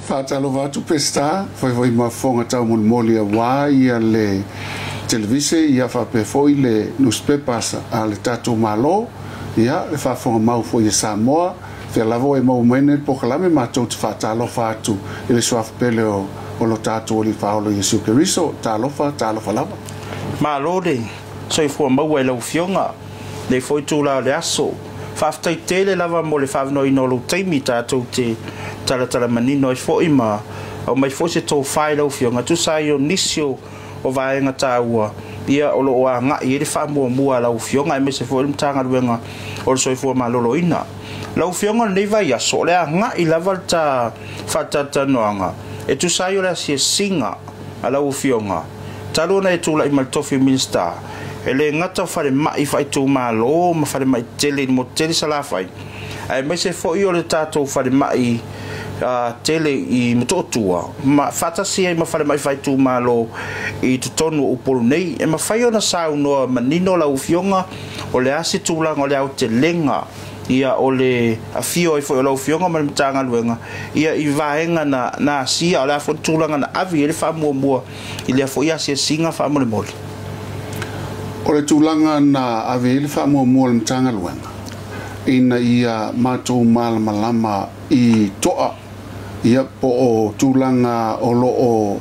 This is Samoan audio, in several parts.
Faatalofa atu Peseta, faifai mafofoga taumolimoli aua ia le televise ia faapea foi le newspaper a le tatou Malo, ia le faafofoga mau foi a Samoa, fea lava e maua mai nei le polokalame matou te faatalofa atu i le suafa pele o lo tatou Alii Faaola Iesu Keriso. Talofa, talofa lava. Malo le soifua maua i lau Afioga, lenei foi itula o le aso. Faafetai tele lava mo le faavanoaina o lou taimi tatou te talatala manino ai foi ma aumai foi se tofa i lau Afioga e tusa ai o nisi o vaega taua ia o lo o agai i ai le faamuamua a lau Afioga aemaise foi le Matagaluega o le Soifua Maloloina. Lau Afioga o lenei vaiaso o le agai lava le ta faatalatalanoaga e tusa ai o le asiasiga a lau Afioga talu ona e tulai mai le tofi o Minisita e le gata o falemai faaitumalo ma falemai tele i le motu tele Salafai aemaise foi o le tatou falemai tele i Motootua ma faatasi ai ma falemai faaitumalo i totonu o Upolu nei. E mafai ona saunoa manino lau Afioga o le a se tulaga o le aotelega ia o le afio ai foi o lau Afioga ma le Matagaluega ia i vaega na asia o le a foi le tulaga na ave i ai le faamuamua i lea foi asiasiga faamolemole. O le tulaga na ave i ai le faamuamua o le Matagaluega ina ia matou malamalama i toa ia po o tulaga o lo o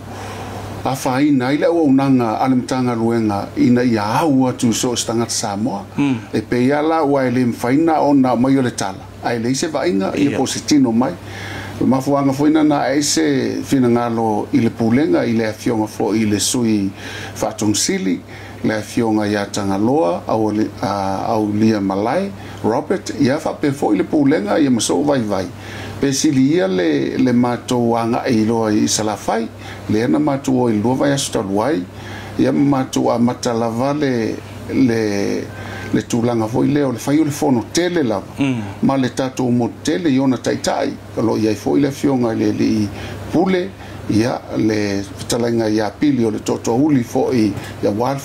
afaina ai le auaunaga a le Matagaluega ina ia au atu i so o se tagata Samoa. E pei lava la ua e le mafai na ona aumai o le tala, ae leai se vaaiga ia po o se tino mai. O le mafuaaga foi lena na ae se finagalo i le Pulega, i le afioga foi i le Sui Faatonu-Sili, le afioga ia Tagaloa Aulia Malae Robert, ia faapea foi le Pulega ia ma sou vaivai, pe sili ia le matou agai loa i Salafai, lea na matou o i le 2 vaiaso talu ai, ia ma matou amata lava le tulaga foi lea o le fai o le fono tele lava, ma le tatou motu tele i ona taitai, o lo o i ai foi le afioga i le Alii Pule, ia le fetalaiga ia Pili o le Tootoouli foi aua le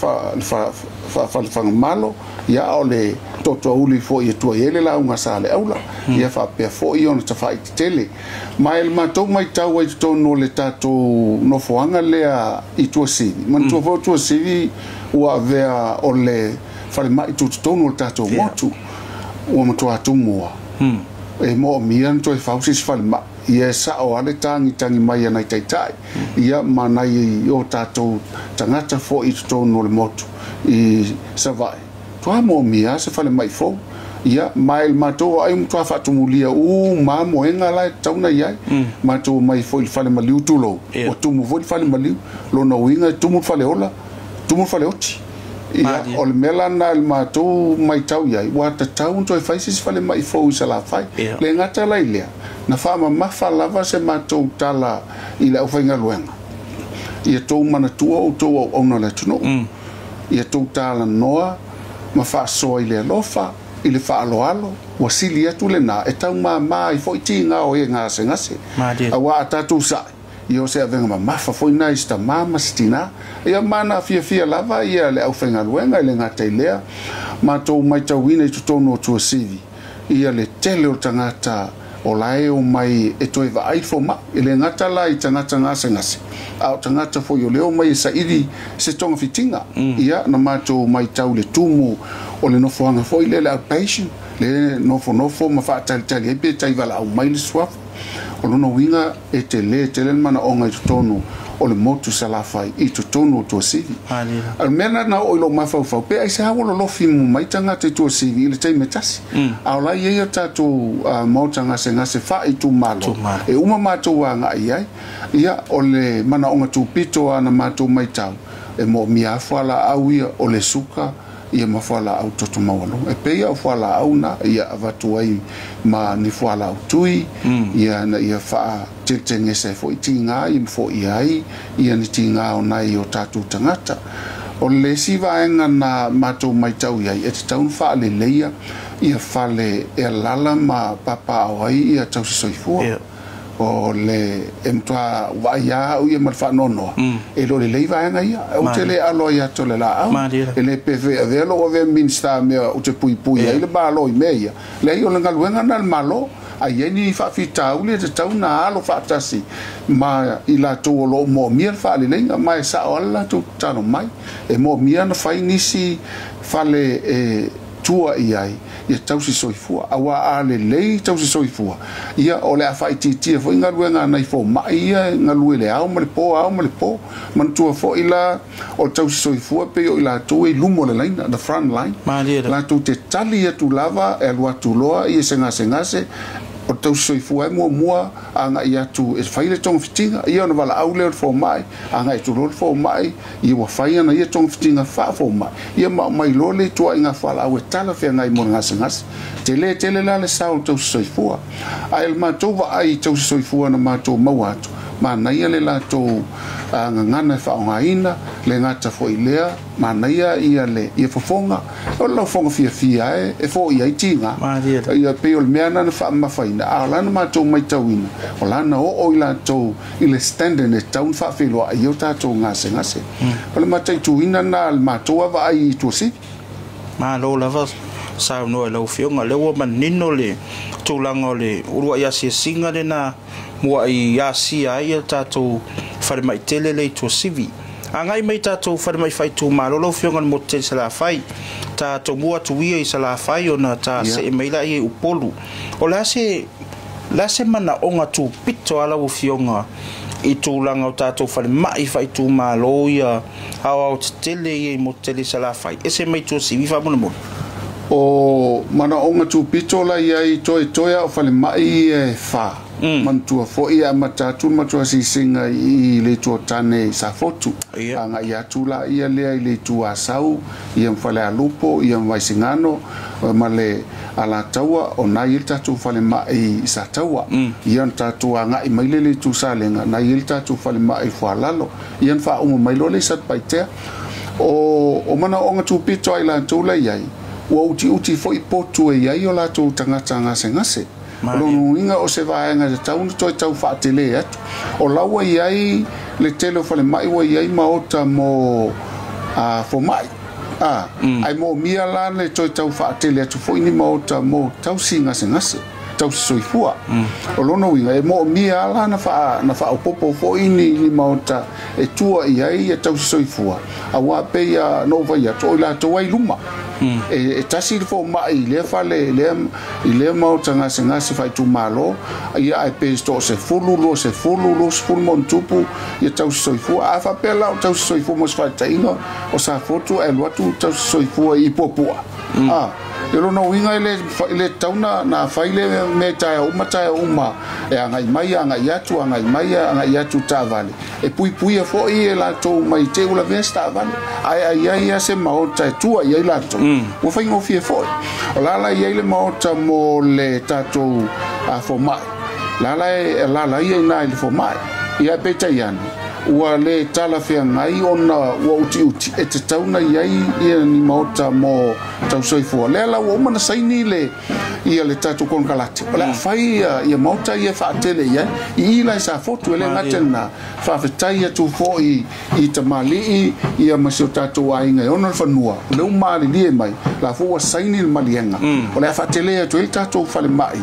faafalefagamalo, ia o le Tootoouli foi e tua i ai le lauga a Saleaula, ia faapea foi ona tafa'i tetele. Ma e le matou matau ai i totonu o le tatou nofoaga lea i Tuasivi, manatua foi o Tuasivi ua avea o le falemai tutotonu o le tatou motu, ua matua tumua, e moomia na toe fau se isi falemai. Ia e sao lava le tagitagi mai a nai taitai, ia ma nai o tatou tagata foi i totonu o le motu i Savaii, toa moomia se falemai fou. Ia ma e le matou ai matua faatumulia uma moega la e tatau ona i ai. Matou omai foi i le fale maliu tulou, ua tumu foi le fale maliu, lona uiga e tumu le faleola, tumu le faleoti. Ia o le mea la lena i le matou matau i ai, ua tatau ona toe fai se isi falemai fou i Salafai. Le gata la i lea, na faamamafa lava se matou tala i le aufaigaluega, ia tou manatua outou auauna o le atunuu, ia tou talanoa ma faasoa i le alofa, i le faaaloalo, ua sili atu lena e taumama ai foi tiga o e gasegase. Aua a tatou sa'i, ia o se avega mamafa foi na i se tamā ma se tinā. Ia ma na fiafia lava ia le aufaigaluega i le gata i lea, matou matauina i totonu o Tuasivi, ia le tele o tagata o la e omai e toe vaai le fomai. E le gata la i tagata gasegase, a o tagata foi o le omai e saili se togafitiga. Ia na matou matau i le tumu o le nofoaga foi lea, le outpatient, le nofonofo ma faatalitali ai pe tai valaau mai le suafa. O lona uiga e tele tele le manaoga i totonu o le motu Salafai i totonu o Tuasivi. O le mea lena na oo i lou mafaufau, pe aisea ua lolofi mai tagata i Tuasivi i le taimi e tasi. A o la e i ai o tatou maota gasegase faaitumalo e uma matou agai i ai. Ia o le manaoga tupito lava na matou matau, e moomia lava fualaau ia o le suka ia ma fualaau toto maualuga. E pei o fualaau na ia avatu ai ma ni fualaau tui, ia na ia faatelegese ai foi tiga ia ma foia ai ia ni tiga o nai o tatou tagata. O le isi vaega na matou matau i ai, e tatau ona faaleleia ia fale e alaala ma papaaao ai ia tausi soifua. O le e matua vaai lava au ia ma le faanoanoa, e le o lelei vaega ia. Ou te le alo ai atu o le laau. E le pe avea lou avea Minisita mea ou te puipui ai le Malo i mea ia. Leai, o le galuega lena a le Malo. Ae i ai ni faafitauli e tatau ona alo faatasi ma i latou o lo o moomia le faaleleiga, ma e sao lava le latou tatalo mai. E moomia ona fai nisi fale e tua i ai ia tausi soifua, aua a lelei tausi soifua, ia o le a faaitiitia foi galuega a nai fomai ia e galue i le ao ma le po, ao ma le po. Manatua foi la o le tausi soifua pei o i latou e i luma o le laina, the front line, latou te tali atu lava e alu atu loa ia se gasegase, o le tausi soifua e muamua agai atu e fai le togafitiga, ia ona valaau lea o le fomai, agai atu loa le fomai, ia ua fai ana ia togafitiga faafomai, ia ma aumai loa le ituaiga fualaau e talafeagai mo le gasegase. Tele tele la le sao o le tausi soifua. Ae o le matou vaai i tausi soifua na matou maua atu, manaia le latou gagana e faaaogaina, le gata foi lea, manaia ia le ia fofoga, o le laufoga fiafia e foia ai tiga. Ia pei o le mea na faamamafaina, a o la na matou matauina, o la na oo i latou i le standard e tatau ona faafeiloai ai o tatou gasegase. O le mataituina na le matou vaai i Tuasivi. Malo lava saunoa i lau Afioga, lea ua manino le tulaga o le uluai asiasiga lena muai asia ai le tatou falemai tele le i Tuasivi. Agai mai tatou falemai faaitumalo lau Afioga i le motu tele Salafai, tatou mua atu ia i Salafai ona ta see mai la i Upolu. O le a se manaoga tupito a lau Afioga i tulaga o tatou falemai faaitumalo ia aoao tetele ia i motu tele Salafai, ese mai Tuasivi faamolemole? O manaoga tupito la iai toe a o falemai e fa. Manatua foi e amata atu le matua asiasiga i le itu o tane i Safotu. Agai atu la ia lea i le itu Asau, ia ma Falealupo, ia ma Vaisigano, ma le Alataua, o na i ai le tatou falemai i Sataua. Ia ona tatou agai mai le itu Salega, na i ai le tatou falemai i Fualalo. Ia ona faauma mai loa le i Satupaitea. O manaoga tupito ai latou la iai, ua utiuti foi potu e iai o latou tagata gasegase. O lona uiga o se vaega e tatau ona toe tau faatele atu. O la ua iai le tele o falemai ua iai maota mo fomai. Ae moomia la le toe tau faatele atu foi ni maota mo tausi gasegase, tausi soifua. O lona uiga e moomia la na faaopopo foi ni maota e tua i ai ia tausi soifua. Aua pei na ou fai atu, o i latou ai luma. E tasi le fomai i lea fale, i lea maota gasegase faaitumalo, ia ae pe 10, 20, 20 ma tupu ia tausi soifua. A faapea la o tausi soifua mo se faataitaiga o Safotu e alu atu tausi soifua i Puapua. E lona uiga e le tatau na fai le mea taeao uma e agai mai, agai atu, agai mai, agai atu taavale. E puipuia foi e latou mai te ula vea se taavale. Ae ai ai ia se maota e tua i ai latou. Ua faigofie foi. O la la i ai le maota mo le tatou fomai. La la e la la ia ina i le fomai. Ia peitai ane, ua le talafeagai ona ua utiuti e tatau na i ai ia ni maota mo tausoifua. Lea la ua uma na saini le ia le tatou konekarate. O le a fai ia maota ia faatele i ai i ila i Safotu e le gata lena. Faafetai atu foi i tamalii ia ma si o tatou aiga e ona le fanua. O le ua malilie mai la foi ua saini le maliega. O le a faatele atu ai le tatou falemai.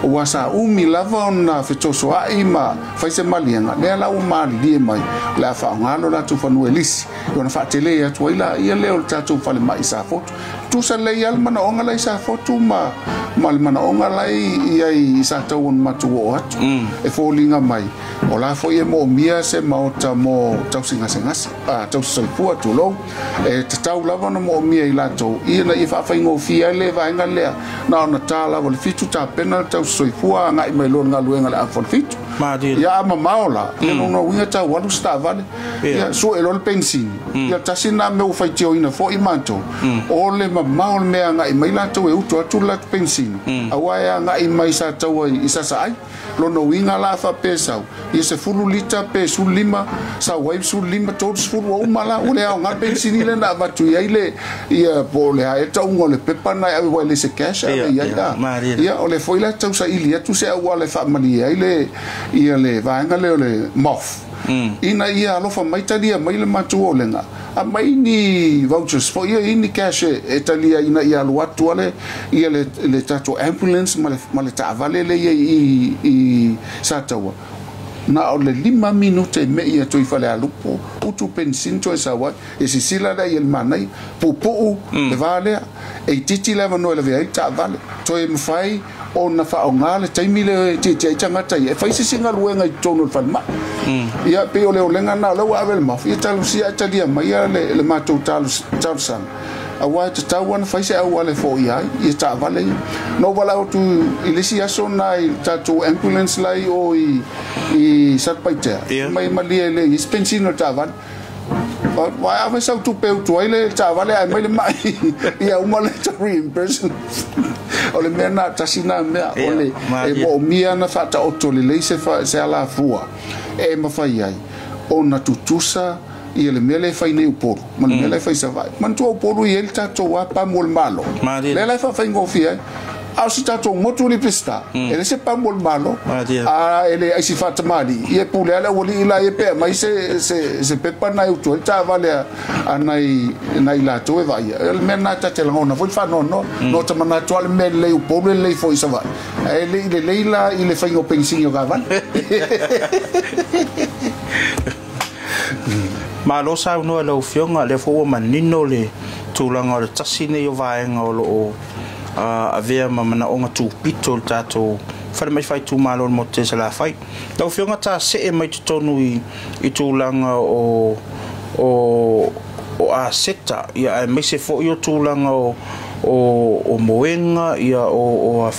Ua sa umi lava ona fetosoai ma fai se maliega. Lea la ua malilie mai o le a faaaoga lo latou fanua e lisi. Ona faatele atu ai la ia lea o le tatou falemai i Safotu. Tusa lelei lava le manaoga la i Safotu ma le manaoga la i ai i Sataua na matou oo atu. E foliga mai o la foi e moomia se maota mo tausi gasegase, tausi soifua tulou. E tatau lava ona moomia i latou ia na ia faafaigofie ai le vaega lea. Na ona ta lava le 7 tapena le tausi soifua agai mai loa le galuega le afa o le 7. Ia a mamao la, ia lona uiga tau alu se taavale. Ia sue loa le pensini. Ia tasi na mea ua faitioina foi matou. O le mamao le mea agai mai latou e utu atu le latou pensini. Aua e agai mai Sataua i Sasaai. Lona uiga la faapea sau, ia 10 lita pe 15, sau ai 15, 30 ua uma la, ua le aoga pensini le na avatu i ai le, ia po o le a e tauga o le pepa na e ave ua e le se cash ave i ai la. Ia o le foi la tausaili atu se auala e faamalie ai le, ia le vaega lea o le MOF. Ina ia alofa mai talia mai le matou olega, Aumai ni vouchers foi ia i ni cash e talia ina ia alu atu ale ia le tatou ambulance ma le taavale lea i Sataua. Na o le 5 minute me ia toi Falealupo utu penisini toe sau ai e sisila lea i le manaia puupuu le va lea e itiiti le avanoa e lavea ai le taavale toe mafai ona faaaoga le taimi le tietie ai tagata ia e fai se isi galuega i totonu o le falemai. Ia pei o le olega lena o lea ua ave le mafu ia talosia ae talia mai le matou talosaga aua e tatau ona fai se auala e foia ai ia taavale ia. Na ou valaau atu i le isi aso na i le tatou ambulance la i o i Satupaitea mai malie le i se penisini o le taavale. Vai ave sau tupe utu ai le taavale ae mai le mai ia uma le reimbursement. O le mea na tasi na mea o le e moomia na faataoto lelei se alafua e mafai ai ona tutusa ia le mea lea e fai nei Upolu ma le mea lea e fai Savaii. Manatua Upolu e i ai le tatou pamu o le Malo. Lea la e faafaigofie ai. A o si tatou motu i Peseta, e le se pamu o le Malo. A e le aisi faatamali, ia pule ale aualii la ia pe aumai se pepa na e utu ai le taavale a nai latou e vaaia. O le mea lena ta te lagona foi le faanoanoa. No ta manatu a le mea lelei Upolu e lelei foi i Savaii. Ae le i lelei la i le faiga o penisini o taavale. Malo saunoa i lau Afioga, lea foi ua manino le tulaga o le tasi nei o vaega o loo avea ma manaoga tupito o le tatou falemai faaitumalo o le motu Salafai. Lau Afioga ta see mai totonu i tulaga o aseta, ia aemaise foi o tulaga o moega, ia o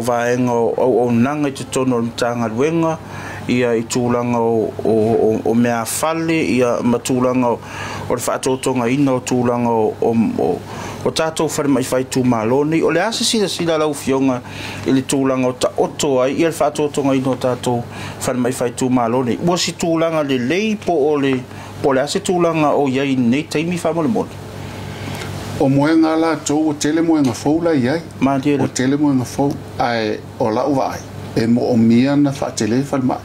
vaega o auaunaga i totonu o le Matagaluega, ia i tulaga o meafale, ia ma tulaga o le faatotogaina o tulaga o tatou falemai faaitumalo nei. O le a se silasila lau Afioga i le tulaga o taoto ai ia le faatotogaina o tatou falemai faaitumalo nei? Ua se tulaga lelei po o le a se tulaga o i ai i lenei taimi faamolemole? O moega latou, o tele moega fou la i ai. O tele moega fou, ae o lau vaai, e moomia na faatele falemai.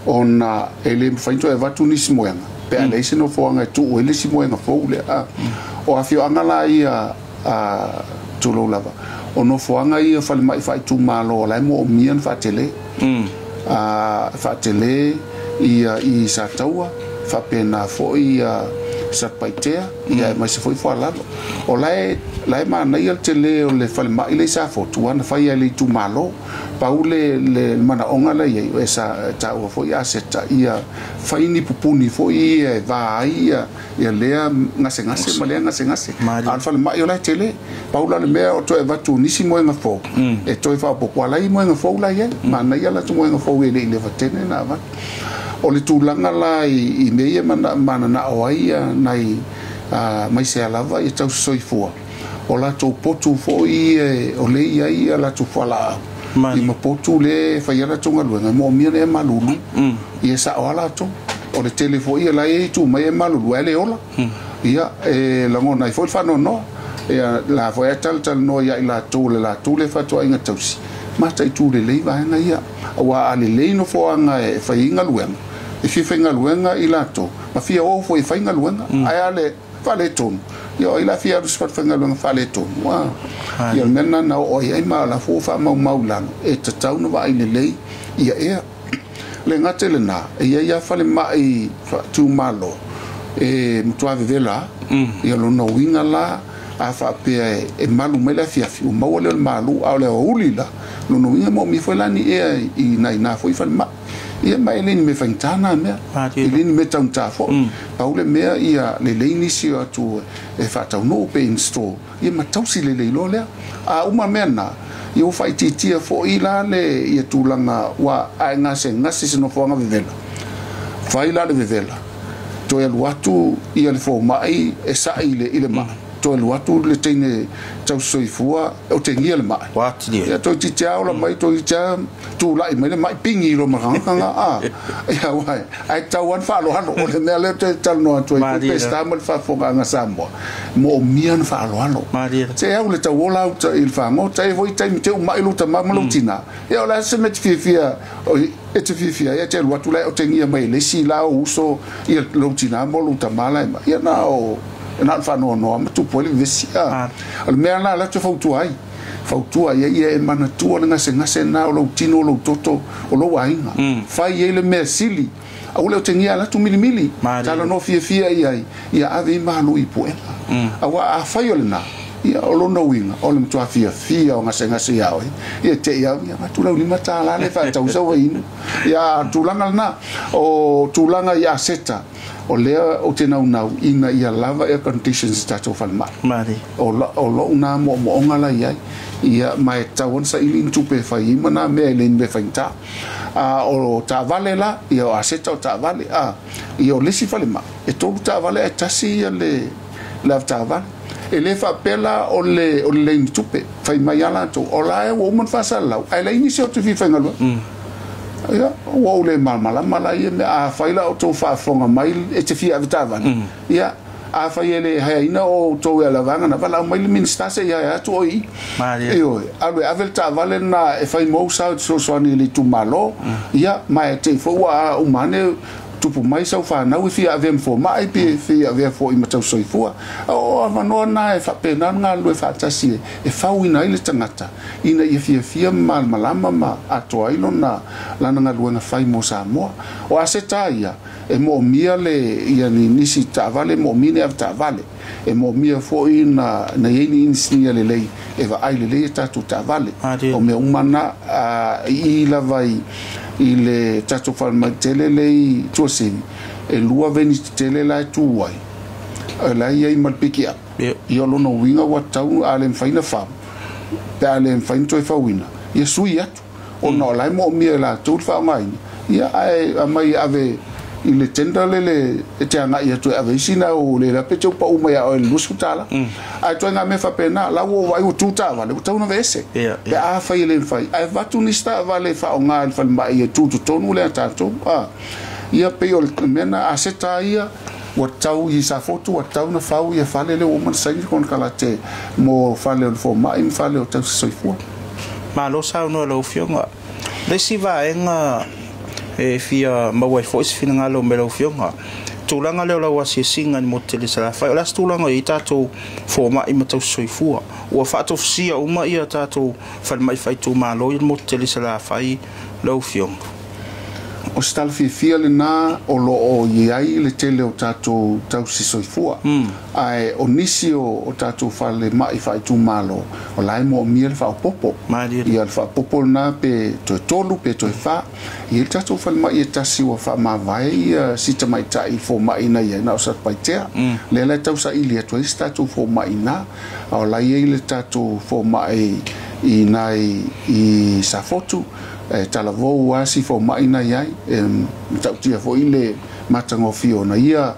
Ona e le mafai ona toe avatu nisi moega, pe a leai se nofoaga e tuu ai le isi moega fou lea. O afioaga la ia tulou lava, o nofoaga ia falemai faaitumalo o la e moomia na faatele. Faatele ia i Sataua, faapena foi ia Satupaitea, ia aemaise foi Foalalo. O la e manaia le tele o le falemai le i Safotu, na fai ai le itumalo. Pau le manaoga la i ai, e sa taua foi aseta ia fai ni pupuni foi ia e va ai ia lea gasegase ma lea gasegase. A o le falemai o la e tele, pau la le mea o toe avatu nisi moega fou, e toe faaopoopo ala i moega fou la i ai. Manaia latou moega fou e le i levatene na avatu. O le tulaga la i mea ia mananao ai nai maisea lava ia tausisoifua. O latou potu foi o le i ai ia latou fualaau. I ma potu le fai a latou galuega, e moomia na e malulu. Ia sao a latou. O le tele foi ia la e tu mai e malulu, ae le ola. Ia e lagona ai foi le faanoanoa. Ia la foi e talatalanoa ia i latou le latou le faatoaiga tausi. Mataitu lelei vaega ia. Aua a lelei nofoaga e fai ai galuega, e fia faigaluega i latou, ma fia o foi e fai galuega, ae a le faaletonu, ia o ai la fia alu se faigaluega faaletonu. Ia le mea lena na oo ai ma la fua faamaumau i lalo, e tatau na vaai lelei ia ea. Le gata i lena, e i ai lava falemai itumalo e matua vevela, ia lona uiga la a faapea e malu mai le afiafi, ua maua lea o le malu, a o le aoauli la, lona uiga moomia foi la ni ea i nai na foi falemai. Ia ma e le ni mea faigata na mea, e le ni mea taugata foi. Pau le mea ia lelei nisi o atu e faataunuu pe install, ia ma tausi lelei loa lea. A uma mea na, ia ua faaitiitia foi la le ia tulaga ua ae gasegase se nofoaga vevela. Fai la le vevela, toe alu atu ia le fomai e sa'i i le mai. Toe alu atu le teine tausisoifua o tegia le mai. Ia toe titia ola mai, toe titia tulai mai le mai pingi i lo magagaga. Ia uai, ae tau ana faaaloalo. O le mea lea te talanoa atu ai Peseta ma le faafofogaaga Samoa, moomia na faaaloalo. Se au le tauola au i le fagota, e foi taimi te umai lou tama ma lou tina. Ia o le a se mea te fiafia E te fiafia ai e te alu atu la e otegia mai e le isi la o uso ia lou tinā ma lou tamā la e mai. Ia na o na o le faanoanoa ma tupu ai le vevesi. A o le mea la la te fautua ai. Fautua ia ia e manatua le gasegase na o lou tino o lou toto o lou aiga. Fai ai le mea sili. Aua le otegia ala atu milimili. Talanoa fiafia i ai, ia ave i malu i puega. Aua afai o lena, ia o lona uiga, o le matua fiafia o gasegase iā oe, ia te i au, ia avatu lau $5 le faatau sau ai inu. Ia tulaga lena, o tulaga i aseta, o lea ou te naunau ina ia lava air conditions i tatou falemai. O lou na moomooga la i ai, ia ma e tatau ona saili ni tupe e fai ai ma na mea e le ni mea faigata. A o taavale la, ia o aseta o taavale, a ia o le isi falemai, e 3 taavale ae tasi ia le avetaavale. E le faapea la o le lei ni tupe, fai mai a latou, o la e ua uma ona faasalalau, ae leai nisi o te fia faigaluega. Ia, ua ou le malamalama la ia mea, afai la o outou faafofoga mai e te fia avetaavale, ia, afai e le haeaina o outou e alavaga na valaau mai le Minista se i haea atu o i. Ioe, alu e ave le taavale na e fai mou sao e fesoasoani i le itumalo, ia, ma e te i foi ua uma ane tupu mai sau whanau e fia avea ma fomai, pe fia avea foi ma tausoifua. O avanoa na e faapena ngā lue whaatasi e fauina ai le tangata, ina ia fiafia ma malamalama ma atoa ai lona lana galuega fai mo Samoa. O aseta ia, e moomia le ia ni nisi taavale, moomia ni avetaavale. E moomia foi na iai ni inisinia lelei, e vaai lelei e tatou taavale. O mea uma na i lava i le tatou falemai tele le i Tuasivi, e 2 veni tetele la e tu ai, la i ai ma le piki up. Ia o lona uiga ua tatau a le mafai na fau, pe a le mafai na toe fauina, ia sui atu. Ona o la e moomia e latou le faaaogaina, ia ae aumai ave i le tender lele e te agai atu e ave isi na o le la pe te upa uma ia oe le $20. Ae toe ngā mea faapena, la ua vaai ua tu taavale, ua tau na veese. Pe a fai e le mafai, ae avatu nisi taavale e faaaoga i le falemai e tu totonu lea tatou. Ia pei o le mea na aseta ia, ua tau i Safotu, ua tau na fau ia fale le ua uma na saini konekarate mo fale o le fomai ma fale o tausi soifua. Malo saunoa lau Afioga. Le isi vaega e fia maua ai foi se finagalo mai lau Afioga. Tulaga lea o lau asiasiga i le motu tele Salafai, o le a se tulaga i ai tatou fomai ma tausi soifua. Ua faatofusia uma ia tatou falemai faaitumalo i le motu tele Salafai lau Afioga. O se tala fiafia lena o loo i ai le tele o tatou tausi soifua. Ae o nisi o tatou falemai faaitumalo, o la e moomia le faaopoopo. Ia le faaopoopo lena pe toe 3 pe toe 4. I ai le tatou falemai e tasi ua faamavae ia si tamaitai fomai na ia na o Satupaitea. Lea la e tausaili atu ai se tatou fomai na. A o la i ai le tatou fomai i nai i Safotu, e talavou a si fomai na iai, e matautia foi le matagofie ona ia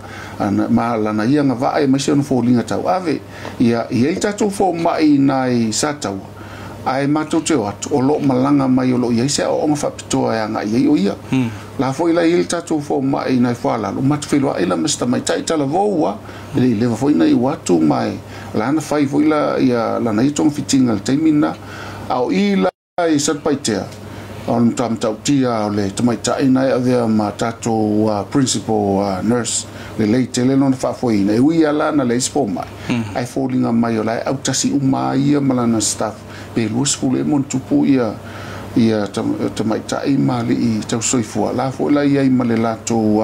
ma lana ia gavaa e maise ona foliga tauave. Ia i ai tatou fomai nai Sataua, ae matou te o atu, o loo malaga mai o loo iai se aoaoga faapitoa e agai ai o ia. La foi la i ai le tatou fomai nai Fualalo, matou feiloai la ma se tamaitai talavou a, e le i leva foi na iu atu ma e lana fai foi la ia lana ia togafitiga i le taimi lena. A o i la i Satupaitea, o le matua matautia o le tamaitai na e avea ma tatou principal nurse, lelei tele lona faafoeina, e ui ala na leai se fomai, ae foliga mai o la e autasi uma ai ia ma lana staff, pe 20 ea ma ona tupu ia ia tamaitai ma alii tausoifua. La foi la i ai ma le latou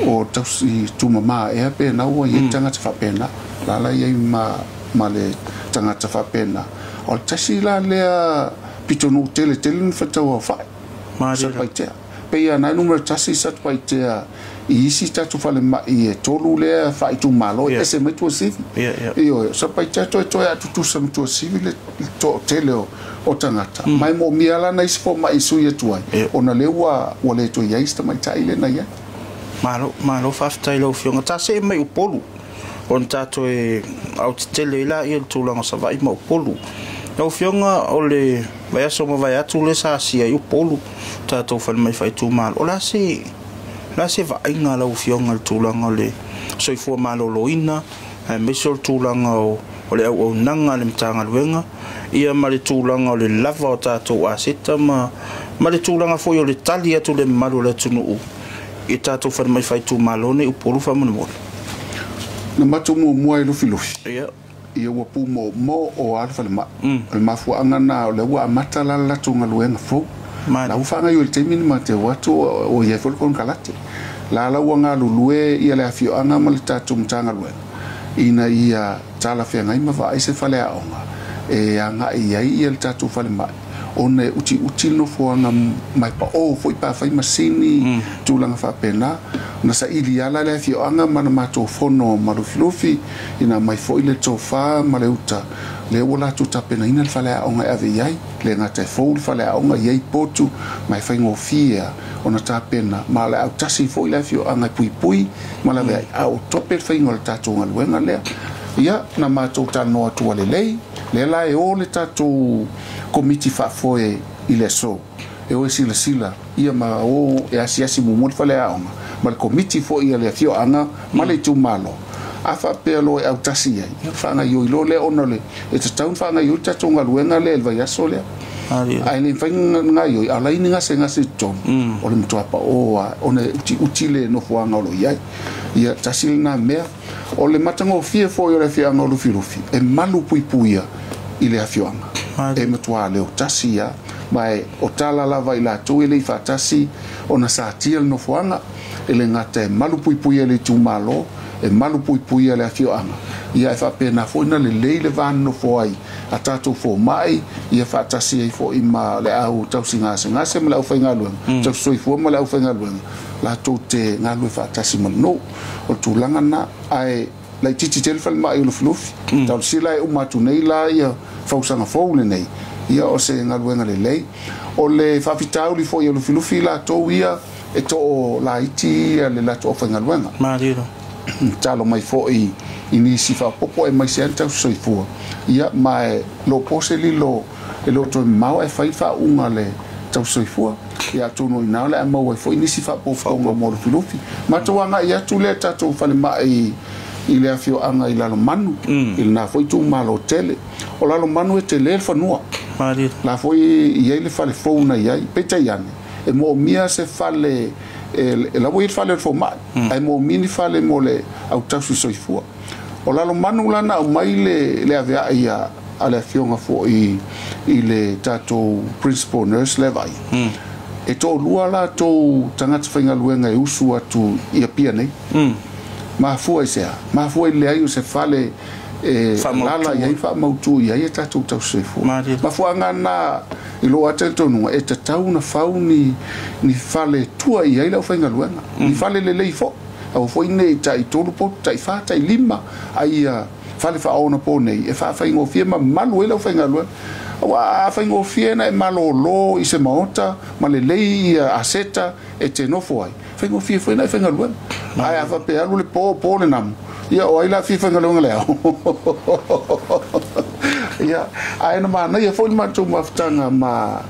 o tausi tumamā ea pe na ua i ai tagata faapena. La la i ai ma le tagata faapena. O le tasi la lea pitonuu tele tele na whataua whae. Satupaitea. Pe ia nai numera 1 Satupaitea i isi tatou falemai e 3 lea faaitumalo e ese mai Tuasivi. Ioe, Satupaitea toe toe atutusa ma Tuasivi le toatele o tagata. Mai moomia la na isi fomai sui atu ai. Ona lea ua le toe iai se tamaitai lena iai. Malo, malo faafetai lau Afioga. Ta see mai Upolu, ona tatou e autetele ai laia i le tulaga o Savaii ma Upolu. Lau Afioga, o le vaiaso ma vaiatu lea sa asia ai Upolu, tatou falemai faaitumalo. O le a se, o le a se vaaiga a lau Afioga i le tulaga o le soifua maloloina, aemaise o le tulaga o o le auaunaga a le Matagaluega ia ma le tulaga o le lava o tatou aseta ma le tulaga foi o le tali atu le mamalu o le atunuu i tatou falemai faaitumalo nei Upolu faamolemole. Na matou muamua i Lufilufi. Ia ua pumoomoo o a le falemai. O le mafuaaga na o lea ua amata la le latou galuega fou. La ua faagaoioi i le taimi ni ma te o atu o i ai foi le konekarate. La la ua galulue ia le afioaga ma le tatou Matagaluega ina ia talafeagai ma vaai se faleaoga e agai i ai ia le tatou falemai ona e utiuti le nofoaga mai pao foi pa fai masini tulaga faapena. Na saili ala le afioaga ma na matou fono ma Lufilufi ina mai foi le tofa ma le uta le ua latou tapenaina le faleaoga e ave i ai le gata e fou le faleaoga i ai potu ma e faigofie ona tapena ma le autasi foi le afioaga e puipui ma lavea ai a o tope le faiga o le tatou galuega lea. Ia na matou talanoa atu ua lelei lea la e o le tatou komiti faafoe i le aso e o e silasila ia ma o e asiasi muamua le faleaoga ma le komiti foi a le afioaga ma le itumalo. A faapea loa e autasi ai ia faagaoioi loa lea ona le e tatau ona faagaoioi le tatou galuega lea i le vaiaso lea. Ae le mafai ona gaoioi a o la e i ai ni gasegase i totonu o le matua pao lava ona e utiuti le nofoaga o lo o i ai. Ia tasi lena mea. O le matagofie foi o le afioaga o Lufilufi e malu puipuia i le afioaga. E matua leo tasi ia ma e o tala lava i latou e le i faatasi ona satia le nofoaga e le gata e malu puipuia le itumalo e malu puipuia le afioaga. Ia e faapena foi na lelei le va nonofo ai a tatou fomai ia faatasi ai foi ma le au tausigasegase ma le aufaigaluega tausisoifua ma le aufaigaluega latou te galulue faatasi ma le nuu. O le tulaga na ae laitiiti tele falemai o Lufilufi. Taulasila e uma atu nei la ia fausaga fou lenei ia o se galuega lelei. O le faafitauli foi o Lufilufi latou ia e too laiti ia le latou aufaigaluega. Talo mai foi i nisi faapopo e mai se ai le tausisoifua. Ia ma e lo po se lilo e lo toe mamao e fai faauuga le tausisoifua. Ia atonu i ina o le a maua ai foi nisi faapopoga mo Lufilufi. Matou agai atu lea tatou falemai i le afioaga i Lalomanu i lena foi itumalo tele. O Lalomanu e tele le fanua. La foi i ai le fale fou na i ai. Peitai ane e moomia se fale e la ua i ai le fale o le fomai ae moomia ni fale mo le autausisoifua. O Lalomanu la na aumai le aveai a le afioga foi i le tatou principal nurse le vaai. E toalua latou tagata faigaluega e usu atu i Apia nei. Mafua i se a? Mafua i le leai o se fale e alala i ai faamautu i ai e tatou tausisoifua. Mafuaaga na i lou lava talitonuga e tatau ona fau ni fale tua i ai le aufaigaluega. Ni fale lelei foi. Aua foi nei tai 3 potu, tai 4, tai 5 ai ia fale faaonapo nei e faafaigofie ma mamalu ai le aufaigaluega. Aua a faigofie na e malolo i se maota ma lelei ia aseta e te nofo ai. Faigofie foi na e faigaluega. Ae a faapea alu le po po le namu ia o ai la fia faigaluega le ao. Ia ae na manaia foi le matou mafutaga ma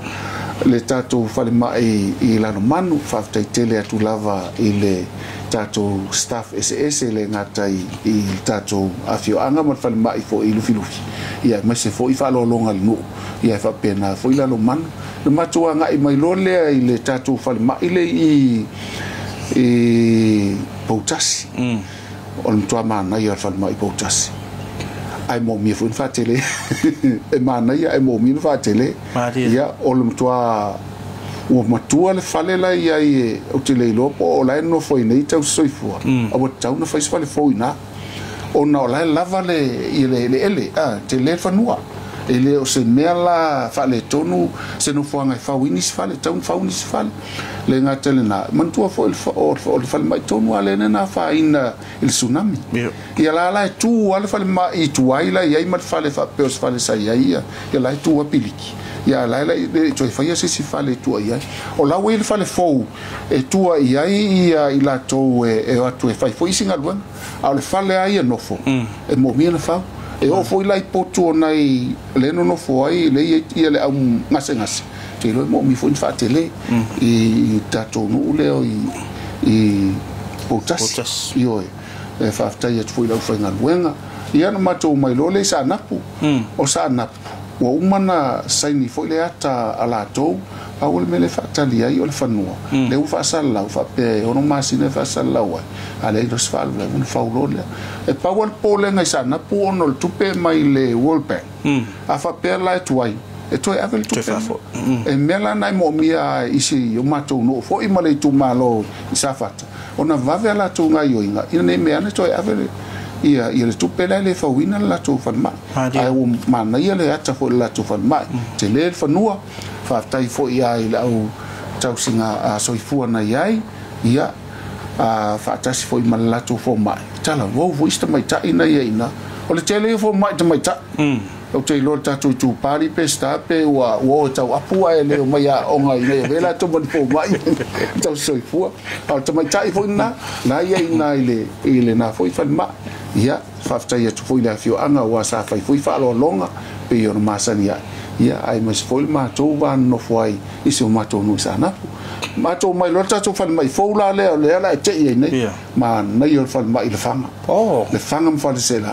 le tatou falemai i Lalomanu. Faafetai tele atu lava i le tatou staff eseese le gata i le tatou afioaga ma le falemai foi i Lufilufi. Ia aemaise foi faaaloaloga i le nuu. Ia e faapena foi Lalomanu. Na matou agai mai loa lea i le tatou falemai le i Poutasi. O le matua manaia o le falemai i Poutasi. Ae moomia foi na faatele. E manaia ae moomia na faatele. Ia o le matua ua matua le fale la i ai e ou te le iloa po o la e nonofo ai nei tausisoifua. A ua tatau ona fai se fale fou i ina. Ona o la e lava le eleele, tele le fanua. E le o se mea la faaletonu se nofoaga e fau ai nisi fale, tatau ona fau nisi fale. Le gata i lena, manatua foi o le falemai tonu lava lea na afaina i le tsunami. Ia la la e tu lava le falemai i tuai la i ai ma le fale faapea o se fale sa i ai ia, ia la e tu lava piliki. Ia la e le toe faia se isi fale e tua i ai. O la ua i ai le fale fou e tua i ai ia i latou e o atu e fai foi isi galuega. A o le fale lava ia nofo e moomia na fau. E oo foi la i potu o nai le nonofo ai le i ai le au gasegase. Te iloa e moomia foi na faatele i tatou nuu lea i Poutasi. Ioe, e faafetai atu foi i le aufaigaluega. Ia na matou mai loa lea i Saanapu. O Saanapu, ua uma na saini foi le ata a latou, pau o le mea lea e faatali ai o le fanua, lea ua faasalalau, faapea e 6 masina e faasalalau ai, a leai loa se faalavelave ona fau loa lea. E pau lava le popolega i Saanapu ona o le tupe mai le World Bank, a faapea la e tuai, e toe ave le tupe lena. E mea la na e moomia i si o matou nuu foi ma le itumalo i Safata, ona vave a latou gaioiga ina nei mea ane toe ave le ia ia le tupe la le fauina le latou falemai. Ae ua manaia le ata foi le latou falemai, tele le fanua, faafetai foi i le au tausiga soifua na i ai, ia faatasi foi ma le latou fomai, talavou foi isi tamaitai na i ai ina. O le tele ia fomai tamaitai. Ou te iloa le tatou itupali pe sta pe ua o tau apu ae le o mai aoga ina ia avea latou ma ni fomai tausi soifua. A o le tamaitai foi lena, la ia ina i lena foi falemai. Ia, faafetai atu foi i le afioaga aua sa fai foi faaaloaloga pei ona masani ai. Ia, aemaise foi le matou va nonofo ai i si o matou nuu i Saanapu. Matou mai loa le tatou falemai fou la lea o lea la e tei ai nei. Manaia o le falemai i Lefaga. Lefaga ma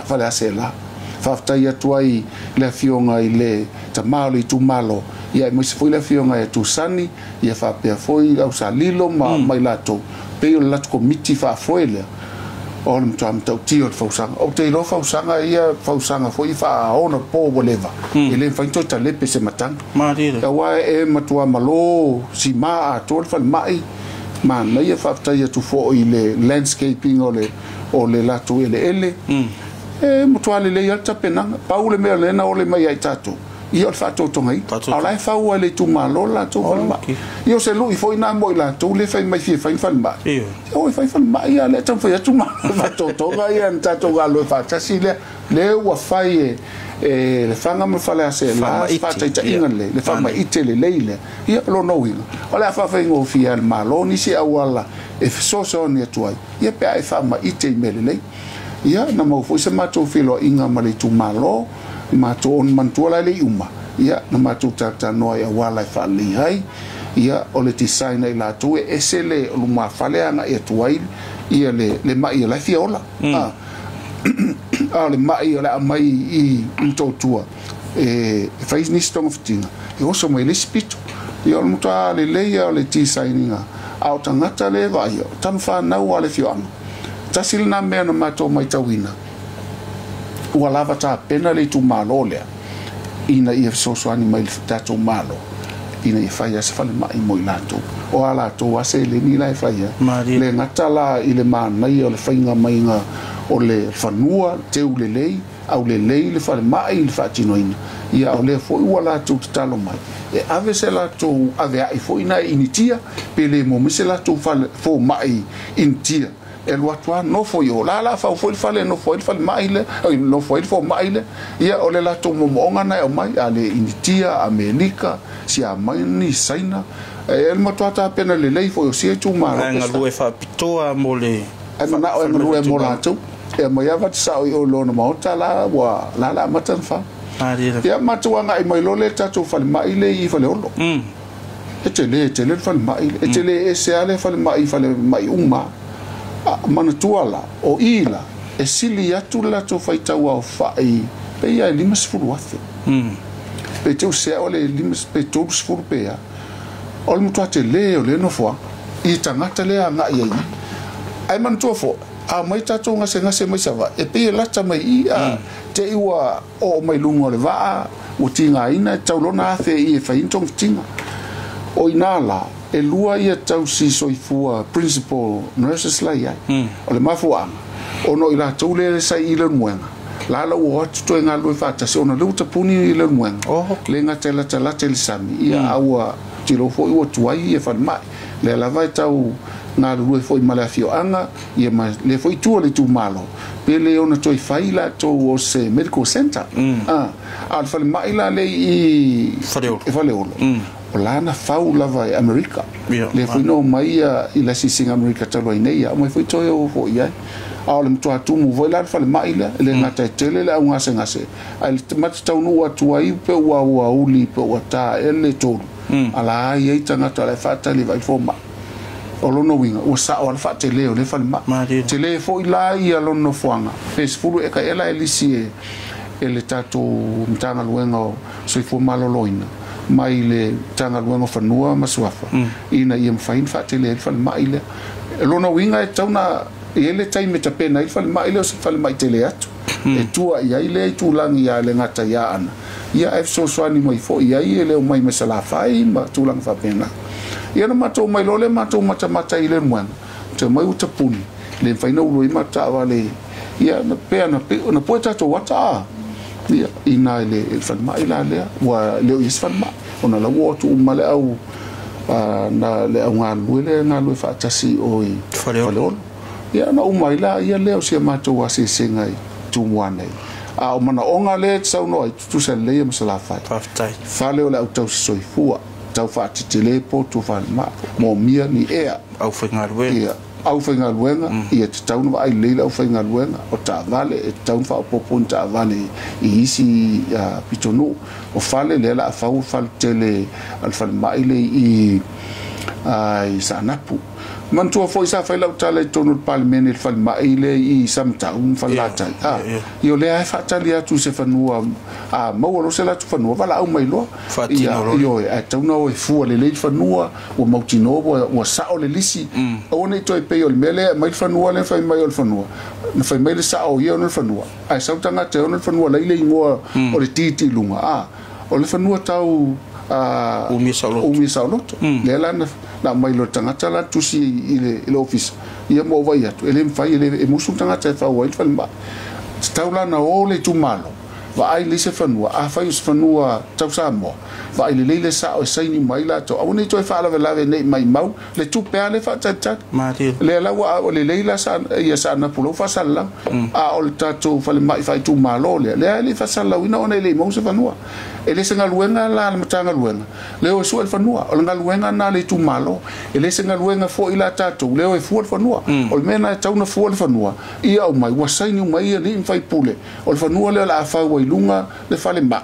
Faleaseela. Faafetai atu ai le afioga i le tama o le itumalo, ia aemaise foi le afioga ia Tusani, ia faapea foi le Ausalilo ma i latou, pei o le latou komiti faafoe lea, o le matua matautia o le fausaga. Ou te iloa fausaga ia, fausaga foi faaona po ua leva, e le mafai ona toe talepe se matagi. Aua e matua malo sima atoa le falemai, manaia faafetai atu foi i le landscaping o le latou eleele. E matua lelei lava le tapenaga. Pau le mea lea na ole mai ai tatou, ia o le faatotogaina. A o la e fau ai le itumalo le latou falemai. Ia o se lui foi na mo i latou le fai mai fia fai ni falemai. Ia o e fai falemai ia lea taumafai atu ma faatotoga ia na tatou galulue faatasi lea. Lea ua fai e Lefaga ma Faleaseela se faataitaiga lelei, le faamaite lelei lea. Ia o lona uiga, o le a faafaigofie ai le Malo nisi auala e fesoasoani atu ai, ia pe a e faamaite i mea lelei. Ia, na maua foi se matou feiloaiga ma le itumalo, matou ona manatua la e le i uma, ia, na matou talatalanoa i auala e faalelei ai, ia, o le design a i latou e ese le lumafale agai atu ai ia le mai o la e fia ola. A o le mai o le a aumai i Motootua e fai nisi togafitiga, e oso mai le isi pito. Ia o le matua lelei lava o le design ina, a o tagata lea e vaaia, o tama fanau a le afioaga. Tasi lena mea na matou matauina, ua lava tapena le itumalo lea ina ia fesoasoani mai le tatou Malo ina ia fai lava se falemai mo i latou. O a latou lava seleni la e fai ai. Le gata la i le manaia o le faiga maiga o le fanua, teu lelei, aulelei le falemai i le faatinoina. Ia o lea foi ua latou tatalo mai e ave se latou aveai foi na e Initia, pe le maua mai se latou fomai Initia e alu atu lava nofo i o. La la fau foi le fale e nofo ai le falemai lea, nofo ai le fomai lea. Ia o le latou moomooga na e aumai, a le Initia, Amerika, Siamani, Saina, e le matua tapena lelei foi o sia itumalo. Ae galue faapitoa mo le Ae manao e galue mo latou. E aumai lava te sao i o i lona maota la ua la la amata ona fau. Ia matou agai mai loa lea i le tatou falemai lea i Faleolo. E tele, e tele le falemai lea. E tele ese lava le falemai i falemai uma. Manatua la, o i la, e sili atu le latou faitau aofai pei lava e 50,000. Pe te i sea o le 50 pe 30 pe a. O le matua tele o lea nofoaga i tagata lea agai ai i. Ae manatua foi, a omai tatou gasegase mai Savaii, e pei e lata mai i i, a te i ua oo mai luga o le vaa, ua tigaina, e tatau loa ona afe i i e fai ai ni togafitiga. O i ina la, e lua ia tausi soifua principal nurses la i ai. O le mafuaaga, ona o i latou lea sa i i Leulumoega, la la ua o atu toe galulue faatasi, ona o lea ua tapuni i Leulumoega, le gata e latalata i le sami, ia a ua tilo foi ua tuai ia falemai. Lea lava e tau galulue foi ma le afioaga, ia ma lea foi itu o le itumalo, pe le ona toe fai latou o se medical centre. A o le falemai la lea i Faleolo, o la na fau lava e Amerika. Lea foi na omai i le asiasiga a Amerika talu ai nei, ia aumai foi toe o foi i ai. A o le matua tumu foi la le falemai lea, e le gata e tele le au gasegase, ae le mata taunuu atu ai pe ua aoauli pe ua ta ea le 3, a la i ai tagata o la e faatali e vaai fomai. O lona uiga ua sa'o a le fa'atelē o lea falema'i telē fo'i la ia lona nofoaga pe 10 eka ea la e lisi e le tatou Matagaluega o Soifua Maloloina mai le Matagaluega o Fanua ma Suafa ina ia mafai ona fa'atele ai le falema'i lea. O lona uiga e tatau ona i ai le taimi e tapena ai le falema'i lea o se falema'i tele atu e tua i ai lea itulagi ia le gata i Aana ia ae fesoasoani mai foi i ai e le omai mai Salafai ma tulaga faapena. Ia na matou omai loa lea matou matamata i Leulumoega te omai ua tapuni le mafai ona ulu ai matou taavale ia na pea na pue tatou ata a ia i ina i le falemai la lea ua le o i ai se falemai ona la ua oo atu uma le au na le au galulue lea e galulue faatasi o i Faleolo. Ia na uma ai la ia lea o si a matou asiasiga i Tumua nei. A o manaoga lea e te saunoa ai, tutusa lelei ma Salafai. Faafetai. Fale o le au tausisoifua, tau faatetele potu falemai, moomia ni ea. Aufaigaluega. Ia, aufaigaluega, ia tatau ona vaai lelei le aufaigaluega, o taavale, e tatau ona faaopoopo ni taavale i isi pitonuu. O fale lea o le a fau fale tele a le falemai le i Saanapu. Manatua foi sa fai lau tala i totonu o le Palemene i le falemai lea i Samatau ma Falelatai. Ia o lea e faatali atu i se fanua, a maua loa se latou fanua, valaau mai loa. Faatino loa. Ioe, ae tatau ona o e fua lelei le fanua, ua mautinoa ua sao le lisi. Aua ne i toe pei o le mea lea e aumai le fanua lea fai mai o le fanua. Na fai mai le sao o ia ona le fanua. Ae sau tagata e ona le fanua lai le igoa o le deed i luga. O le fanua tau Umia saoloto. Umia saoloto. Lea la na aumai loa le tagata la tusi i le ofisa. Ia mo vai atu. E le mafai e musu tagata e fau ai le falemai. Tatau la na o le itumalo. Vaai lelei se fanua. Afai o se fanua tau Samoa. Vaai lelei le sao e saini mai latou. Aua ne i toe faalavelave nei maimau le tupe a le faatalitali. Lea la ua o lelei la ia Saanapu lau faasalalau. A o le tatou falemai faaitumalo lea, lea e le i faasalalauina ona e le i maua se fanua. E le se galuega la le Matagaluega, lea o e sue le fanua. O le galuega na le itumalo. E le se galuega foi la tatou, lea o e fua le fanua. O le mea na e tatau ona fua le fanua, ia aumai, ua saini uma ai alii ma faipule. O le fanua lea o le a fau ai luga le falemai.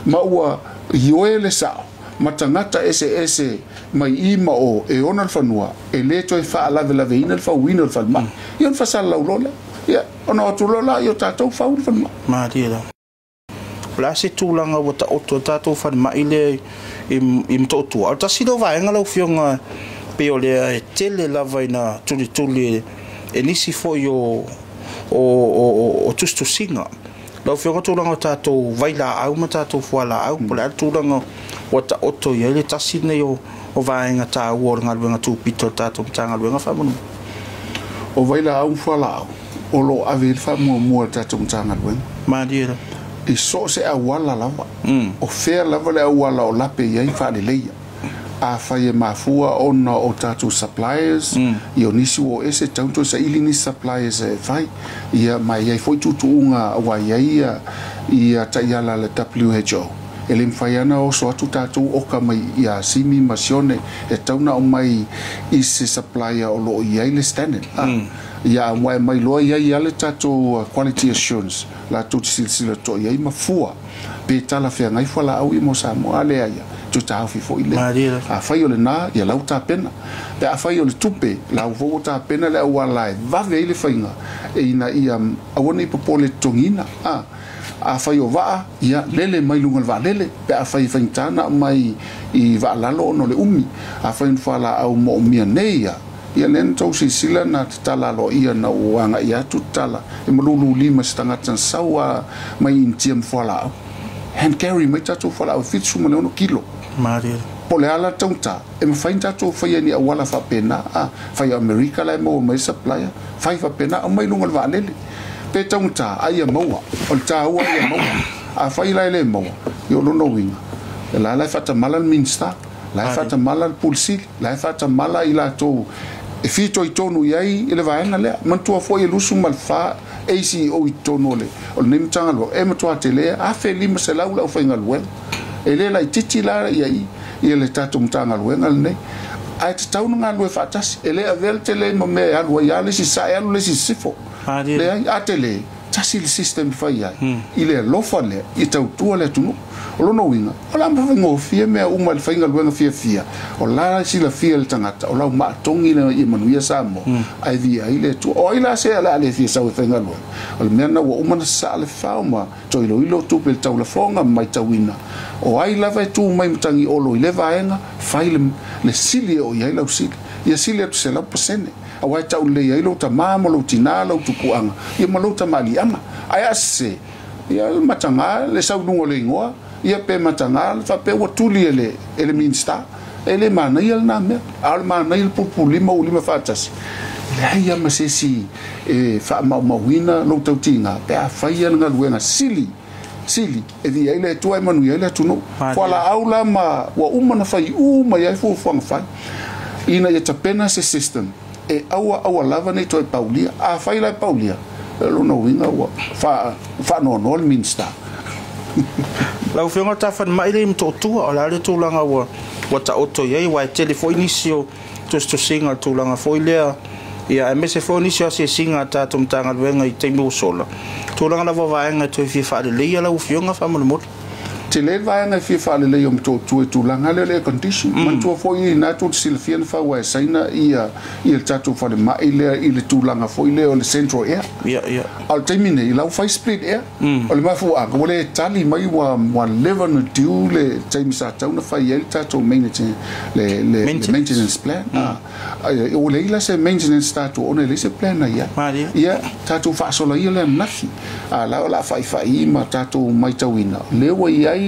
Ma ua ioe le sao, ma tagata eseese mai i ma o e ona le fanua, e le toe faalavelaveina le fauina o le falemai. Ia ona faasalalau loa lea. Ia, ona o atu loa la ia o tatou fau le falemai. Malie la. O le a se tulaga ua taoto ai tatou falemai lea i Motootua? O le tasi lea o vaega lau Afioga pei o lea e tele lava ina tulituli e nisi foi o tusitusiga. Lau Afioga tulaga o tatou vailaau ma tatou fualaau, po o le a le tulaga ua taoto i ai le tasi lenei o vaega taua o le galuega tupito o le tatou Matagaluega faamolemole. O vailaau ma fualaau o lo o ave i le faamuamua a le tatou Matagaluega. Malie la. I so o se auala lava, o fea lava le auala o lape i ai faaleleia. Afai e mafua ona o tatou suppliers, ia o nisi ua o ese, tatau ona toe saili nisi suppliers e fai. Ia ma e i ai foi tuutuuga ua i ai ia taiala a le WHO. E le mafai lava ona oso atu tatou oka mai ia Simi ma Sione, e tatau ona aumai i se supplier o lo o i ai le standard. Ia aua e aumai loa i ai lava le tatou quality assurance latou te silasila totoa i ai ma fua pe talafeagai fualaau ia mo Samoa. A leai, toe taofi foi lea. Afai o lena, ia lau tapena. Pe afai o le tupe, lau foi ua tapena le auala e vave ai le faiga ina ia aua ne i popole totogiina. Afai o vaa, ia lele mai luga o le vaalele, pe afai e faigata ona aumai i vaalalo ona o le umi. Afai o ni fualaau moomia nei ia, ia lea na tou silasila na tatala aloaia na ua agaia atu tatala e malululima se tagata na sau a mai Initia ma fualaau. Hand carry mai tatou fualaau e 76 kilo. Po o le a la le taugata, e mafai ona tatou faia ni auala faapena, a fai o Amerika la e maua mai ai supplier, fai faapena, aumai luga o le vaalele. Pe taugata, a ia maua. O le taua ia maua. Afai la e le maua, ia o lona uiga, o la la e faatamala le Minisita, la e faatamala le Pule Sili, la e faatamala i latou e fitoitonu i ai i le vaega lea. Manatua foi e 24 ACEO i totonu o lenei Matagaluega, e matua tele 1,500 le aufaigaluega. E le laitiiti la ia i le tatou Matagaluega lenei. Ae tatau ona galulue faatasi. E le avea le tele ma mea e alu ai lava le isi sae, alu le isi sisifo. Leai, a tele, Tasi le system fai ai i le alofa lea i tautua le atunuu. O lona uiga o le a faigofie mea uma i le faigaluega fiafia, o la silafia le tagata o lau maatogi le ia manuia Samoa, ae viia ai le Atua. O ai la se o le a le fia sau e faigaluega? O le mea lena ua uma ona sasaa le fao ma toe iloilo tupe i le taulafoga ma matauina o ai lava e tu mai matagi olo i le vaega fai le sili e oo i ai lau sili, ia sili atu 100%, aua e taulelei ai lou tamā ma lou tinā, lou tupuaga ia ma lou tamaliiaga. Ae a sese ia le mataga le sau i luga o le igoa, ia pe mataga le faapea ua tuli e le Minisita, e le manaia lena mea. A o le manaia le pulupululima ua lima faatasi, e leai lava ma se isi e faamaumauina lou tautiga pe a faia le galuega sili sili e viia ai le Atua e manuia ai le atunuu. Fualaau la ma ua uma ona fai uma i ai fuafuaga fai ina ia tapena se system e aua aua lava nei toe paulia. A fai la e paulia, o lona uiga ua faanoanoa le Minisita. Lau Afioga Tafalimai le i Motootua, o le a le tulaga ua taoto i ai, aua e tele foi nisi o tusitusiga o le tulaga foi lea, ia aemaise foi nisi o asiasiga a tatou Matagaluega i taimi ua sola. Tulaga lava o vaega e toe fia faaleleia lau Afioga faamolemole. Tele le vaega e fia faaleleia o Motootua i tulaga lea o le air condition. Manatua foi ina tou te silafia na fau ai e Saina ia le tatou falemai lea i le tulaga foi lea o le central air. A o le taimi nei, la ua fai split air. O le mafuaaga ua le tali mai ua leva ona due le taimi sa tatau ona fai ai le tatou maintenance plan. Ua leai la se maintenance tatou ona e leai se plan na i ai. Ia tatou faasolaia le ananafi. A la o le a faifai ma tatou matauina lea ua i ai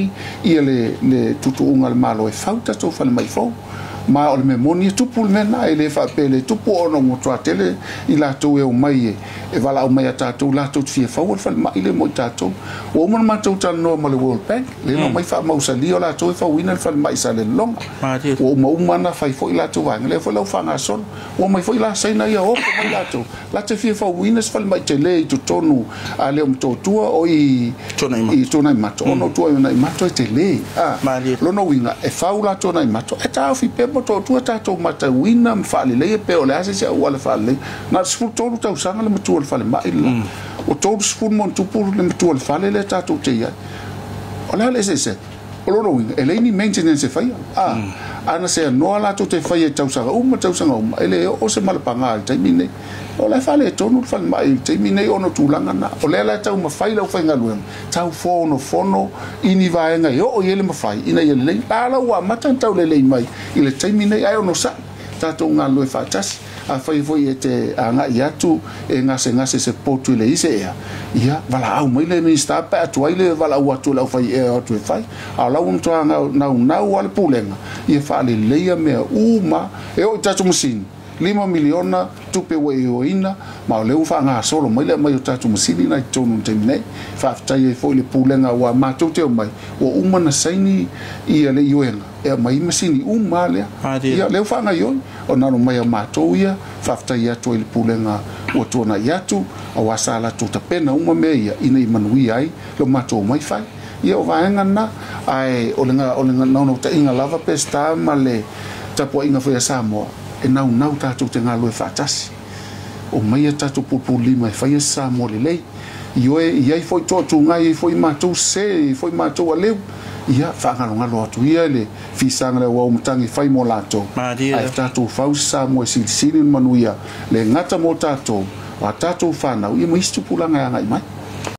ia le tutuuga a le Malo e fau tatou falemai fou. Ma o le mea moni e tupu le mea lena, e le faapea le tupu ona ua matua tele i latou e omai e valaau mai a tatou latou te fia faua le falemai lea mo i tatou. Ua uma ona matou talanoa ma le World Bank, lea na omai faamausalia o latou e fauina le falemai i Salelologa. Ua uma uma ona fai foi latou vaega, lea foi la ua faagasolo. Ua omai foi la Saina ia oko mai latou, latou te fia fauina se falemai tele i totonu a lea o Motootua o i Tuanaimato, ona o Tuanaimato e tele. Lona uiga e fau la Tuanaimato, e taofi pea Motootua tatou matauina ma faaleleia pe o le a se isi auala faaleleia. Na o le 13 tausaga le matua o le falemai le la. Ua 30 ma ona tupu le matua o le fale lea tatou te i ai. O le a le eseesega? O lona uiga, e leai ni maintenance e faia. Ana se anoa latou te faia i tausaga uma, tausaga uma, e le oo se malapaga i le taimi lenei. O la e faaletonu le falemai i le taimi lenei ona o tulaga na. O lea la e taumafai le aufaigaluega, tau fonofono i ni vaega e oo i ai le mafai ina ia lelei. La la ua amata ona taulelei mai i le taimi lenei, ae onosai tatou galulue faatasi. Afai foi e te agai atu e gasegase se potu i le ise ea, ia valaau mai le Minisita pe atu ai le valaau atu le aufai ea atu e fai. A o lau matua naunau a le pulega, ia faaleleia mea uma e oo i tatou masini. 5 miliona tupe ua ioina, ma o lea ua faagasolo mai le aumai o tatou masini na i totonu i le taimi nei. Faafetai ai foi le pulega ua matou te omai, ua uma ona saini ia le ioega e aumai masini uma lea. Ia lea ua faagaioi, o na mai a matou ia, faafetai atu ai le pulega ua tuanai atu, aua sa latou tapena uma mea ia ina ia manuia ai lo matou omai fai. Ia o vaega na, ae o le naunautaiga lava Peseta ma le tapuaiga foi a Samoa, e naunau tatou te galulue faatasi. O mai a tatou pulupululima e faia se Samoa lelei. Ioe, i ai foi toatuga, i ai foi matou se, i ai foi matou aleu. Ia, faagalogalo atu ia le fisaga le auau matagi fai mo latou. Ae tatou fau se Samoa e silisili le manuia, le gata mo tatou, o a tatou whanau, ia ma isi tupulaga e agai mai.